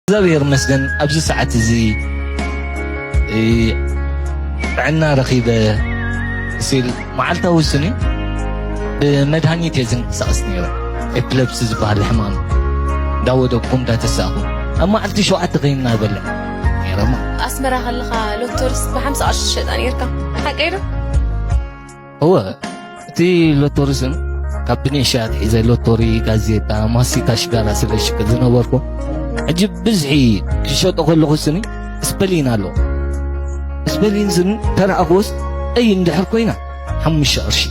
እግዚኣብሔር ይመስገን ኣብዚ ሰዓት እዚ ጥዕና ረኺበ ሲል መዓልታዊ ስኒ ብመድሃኒት እየ ዝንቀሳቐስ ነይረ። ኤፕለፕሲ ዝበሃል ሕማም እንዳወደኩም እንዳተሳእኹ ኣብ መዓልቲ ሸውዓተ ኮይንና በልዕ ነይረማ። ኣስመራ ከለኻ ሎቶርስ ብሓምሳ ቅርሺ ትሸጣ ነይርካ ሓቀይ ዶ? እወ እቲ ሎቶሪ ስም ካብ ብኔሻ ኣትሒዘ ሎቶሪ፣ ጋዜጣ፣ ማስቲካ፣ ሽጋራ ስለ ዝሽቅጥ ዝነበርኩ ሕጂ ብዝሒ ክሸጦ ከለኹ ስኒ ስፐሊን ኣሎ። ስፐሊን ስኒ ተረኣኽዎስ ቀይ እንድሕር ኮይና ሓሙሽተ ቅርሺ፣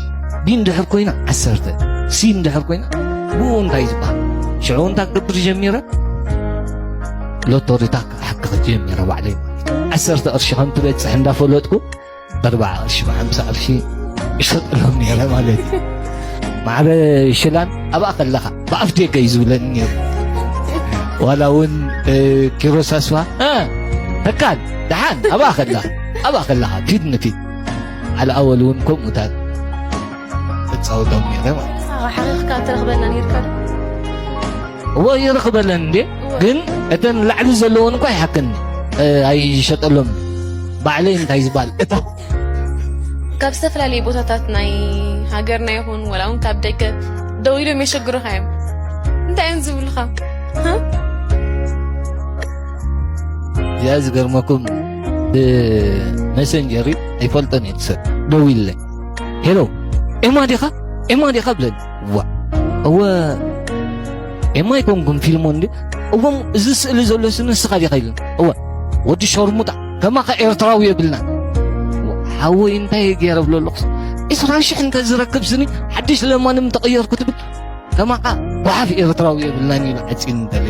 ቢ እንድሕር ኮይና ዓሰርተ፣ ሲ እንድሕር ኮይና ብኡ እንታይ ዝበሃል ሽዑ እንታይ ክገብር ጀሚረ ሎቶሪታ ክሓክኽ ጀሚረ ባዕለይ ማለት እዩ። ዓሰርተ ቅርሺ ከም ትበፅሕ እንዳፈለጥኩ በርባዓ ቅርሺ ብሓምሳ ቅርሺ ይሸጥሎም ነይረ ማለት እዩ። ማዕረ ሽላን ኣብኣ ከለኻ ብኣፍ ደገ እዩ ዝብለኒ ነይሩ። ዋላ እውን ኪሮስ ኣስፋ ተካል ደሓን ኣብኣ ከለኻ ኣብኣ ከለኻ ፊት ንፊት ዓልኣወል እውን ከምኡታት እፃወቶም ነይረ ማለት እዩ። ሓቂቕካ ትረኽበና ነርካ እዎ ይረኽበለን እንዴ ግን እተን ላዕሊ ዘለዎን እኳ ይሓክኒ ኣይሸጠሎም ባዕለይ እንታይ ዝበሃል እታ ካብ ዝተፈላለዩ ቦታታት ናይ ሃገርና ይኹን ወላ እውን ካብ ደገ ደው ኢሎም የሸግሩኻ እዮም እንታይ እዮም ዝብሉኻ እዚኣ ዝገርመኩም ብመሰንጀሪ ኣይፈልጦን እየ ሰብ ደው ኢለ ሄሎ ኤማ ዲኻ ኤማ ዲኻ ብለኒ ዋ እወ ኤማ ኣይኮንኩም ፊልሞ እንዲ እዎም እዚ ስእሊ ዘሎ ስኒ ንስኻ ዲኻ ኢሉን እወ ወዲ ሸርሙጣ ከማኻ ኤርትራዊ የብልና ሓወይ እንታይ ገይረ ብሎ ኣለኹ ዕስራ ሽሕ እንተ ዝረክብ ስኒ ሓድሽ ለማንም ተቐየርኩ ትብል ከማኻ ጓሓፍ ኤርትራዊ የብልናን ኢሉ ዓፂን እንተለ